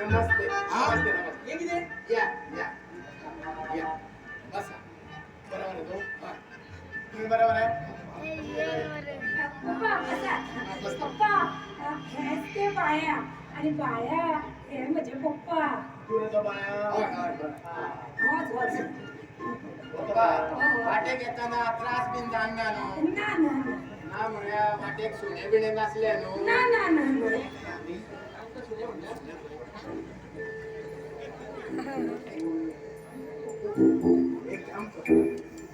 नमस्ते नमस्ते नमस्ते. हे कितें? या या या, बसा. बरोबर आहे तो. हा. तुम्ही बरोबर आहे. पप्पा बसा. पप्पा, हेच ते बाया आणि बाया हे म्हजे पप्पा. तू तो बाया. हय हय. होच होच. पप्पा, वाटेक येताना त्रास बीन जावंक ना न्हू? ना ना ना. ना म्हळ्यार वाटेक सुणे बिणे नासले न्हू? ना ना ना ना. एक काम कर,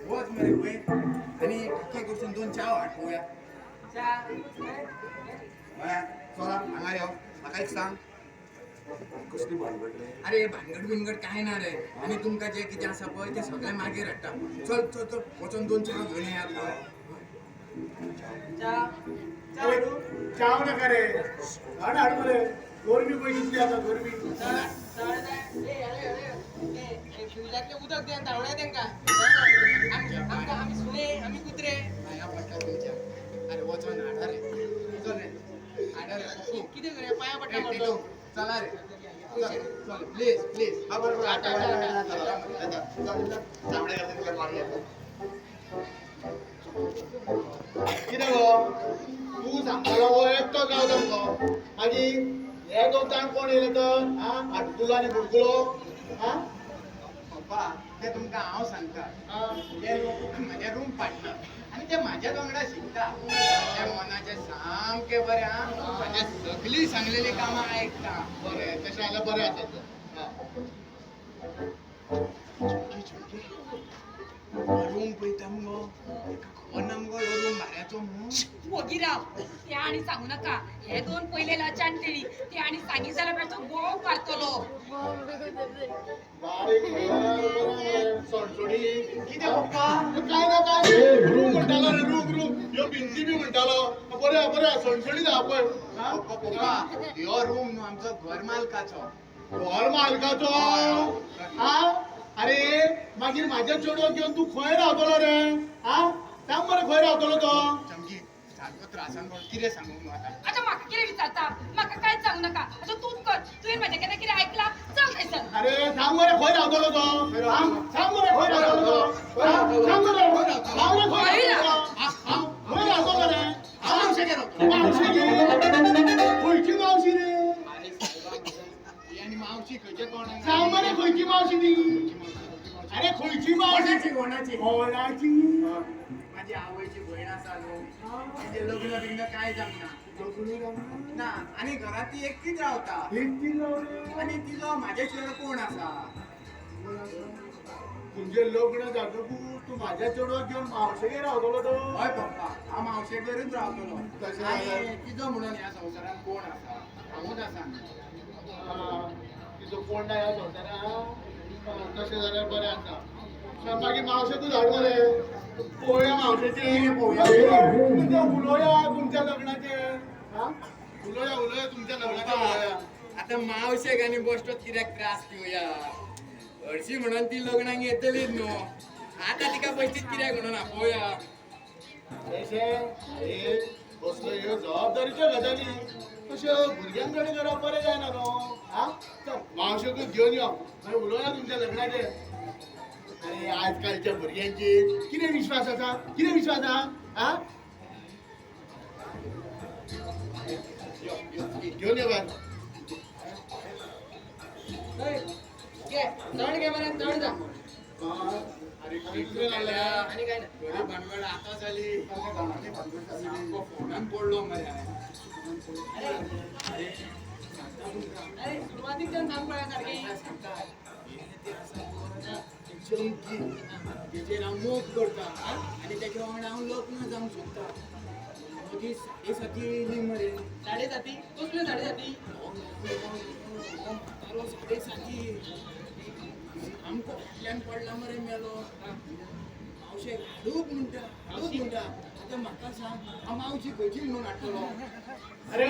वच मरे वयर आनी टाकये कडसून दोन च्या हाड पळोवया. च्या. बाया, चला हांगा यो. म्हाका एक सांग, कसली भानगड रे? अरे भानगड बिनगड काय ना रे. आनी तुमकां जें कितें आसा पळय तें सगळें मागीर हाडटा. चल चल चल, वचोन दोन च्या घेवन येयात पळय. च्या च्या हाडू. चाव नका रे, हाड हाड मरे. गोरमी पळय कितली आसा गोरमी. चड जाय. ए अरे अरे, ए फ्रिजांतलें उदक दी आनी धांवडाय तेंकां. आमकां आमी सुणे, आमी कुत्रे. पांया पडटा तुमच्या. अरे वचोन हाडा रे, चल रे, हाडा रे पप्पू. कितें रे पांया पडटा ए, टिटू, म्हणतो. चला रे, चल चल, प्लीज प्लीज. हा बरोबर. चामडे घालून तुका मारी येता. कितें गो तूं सांगतालो हो एकटो गावता मुगो, मागीर हे गवतान कोण येयले तर? आं, आटकुलो आनी बुडकुलो. आं पप्पा, ते तुमकां हांव सांगता. ते म्हजे रूम पार्टनर आनी ते म्हाज्याच वांगडा शिकता. ते मनाचे सामके बरे. आं, म्हाज्या सगळीं सांगलेलीं कामां आयकता. बरें, तशें जाल्यार बरें आसा तर. चुकी चुकी, रूम पळयता मुगो, ताका खबर ना मुगो ह्यो रूम भाड्याचो म्हणून. वगी राव, ते आनी सांगू नाका. हे दोन पयले लचान केली ते आनी सांगी जाल्यार मातसो गोव मारतलो. बारीक म्हळ्यार बरें मरे, सणसणी. कितें पप्पा? काय ना काय रूम म्हणटालो रे, रूम रूम ह्यो भिंती बी म्हणटालो. बरें बरें, सणसणीत आहा पळय. पप्पा पप्पा, ह्यो रूम न्हू आमचो घर मालकाचो. घर मालकाचो? आ, अरे मागीर म्हाज्या चेडवाक घेवन तूं खंय रावतलो रे? आ, सांग मरे, खंय रावतलो तो? चमकी, सारको त्रासान पडलो. कितें सांगू न्हू आतां? आतां म्हाका कितें विचारता? म्हाका कांयच सांगू नाका. आतां तूंच कर. तुवें म्हाज्या केन्ना कितें आयकलां? चल थंयसर. अरे सांग मरे, खंय रावतलो तो? सांग सांग मरे, खंय रावतलो तो? सांग मरे, सांग रे, खंय रावतलो? खंय रावतलो रे? हांव मावशेगेर रावतलो. मावशी? खंयची मावशी रे? अरे सायबा म्हज्या, ही आनी मावशी खंयचे कोण? सांग मरे, खंयची मावशी ती? अरे खंयची मावशी? कोणाची कोणाची? कोणाची? माझी आवयची भयण आसा न्हू, तिचें लग्न बिग्न कांय जावंक ना. ना, आनी घरांत ती एकटीच रावता. एकटी रावली? आनी तिजो म्हाजे शिवाय कोण आसा? तुमचें लग्न जातकूच तूं म्हाज्या चेडवाक घेवन मावशेगेर रावतलो तो? हय पप्पा, हांव मावशेगेरूच रावतलो. तशें आनी जाल्यार- तिजो म्हणून ह्या संवसारांत कोण आसा? हांवूच आसा. तिचो कोण ना ह्या संवसारांत. तशें जाल्यार बरें आसा. मागीर मावशेकूच हाड मरे, पळोवया मावशेचें. पळोवया. उलोवया तुमच्या लग्नाचें. आं, उलोवया उलोवया तुमच्या लग्नाचें उलोवया. आतां मावशेक आनी बश्टोच कित्याक त्रास दिवया? हरशीं म्हणून ती लग्नाक येतलीच न्हू. आतां तिका बश्टीच कित्याक म्हणून आपोवया? तशें अरे कसल्यो ह्यो जबाबदारीच्यो गजाली तश्यो भुरग्यां कडेन करप बरें जायना न्हू. आं, चल मावशेकूच घेवन यो, मागीर उलोवया तुमच्या लग्नाचें. अरे आजकालच्या भुरग्यांचेर कितें विश्वास आसा? कितें विश्वास आहा? आं, यो यो. घेवन यो बाय. घे चड घे मरे, चड जा. अरे कितलें जालें? आनी काय ना. बरी भानगड आतां जाली. सामको फोनान पडलो मरे हांवें. अरे सांगता तुमकां. अरे सुरवातीकच्यान सांग पळया सारकी. सांगता, हें तें आसा पळय, चमकी, तेचेर हांव मोग करता आनी तेच्या वांगडा हांव लग्न जावंक सोदता. म्हजी 7.5 येयली मरे. 7.5? कसल्यो 7.5? हो म्हातारो 7.5, सामको फाटल्यान पडला मरे मेलो. मावशेक हाडूक म्हणटा, हाडूक म्हणटा. आतां म्हाका सांग, हांव मावशी खंयची म्हणून हाडटलो? अरे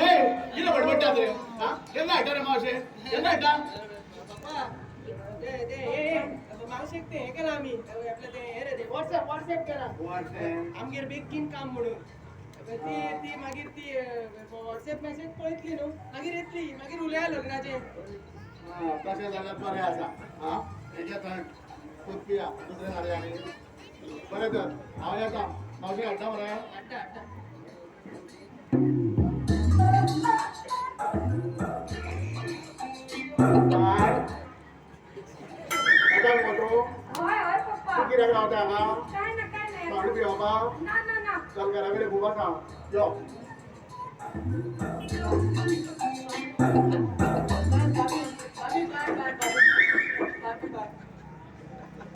कितें बडबडटात रे? आं, केन्ना हाडटा रे मावशे? केन्ना हाडटा? बाबा ते ते हे मावशेक ते हे केलां आमी, आपलें ते हे रे ते वॉट्सएप वॉट्सएप केलां आमगेर बेगीन काम म्हणून. ती ती मागीर ती वॉट्सएप मॅसेज पळयतली न्हू, मागीर येतली, मागीर उलया लग्नाचें. हा, तशें जाल्यार बरें आसा. हा, हेजे थंड दूद पिया, दुसरें हाडया आनी. बरें तर हांव येता. मावशी हाडटा मरे. हाडटा हाडटा. बाय. येता मगो तूं? हय हय पप्पा. तूं कित्याक रावता हांगा? काय ना, काय नाही. पाणी पिवपाक? ना ना ना. चल, घरा कडेन खूब आसा, यो.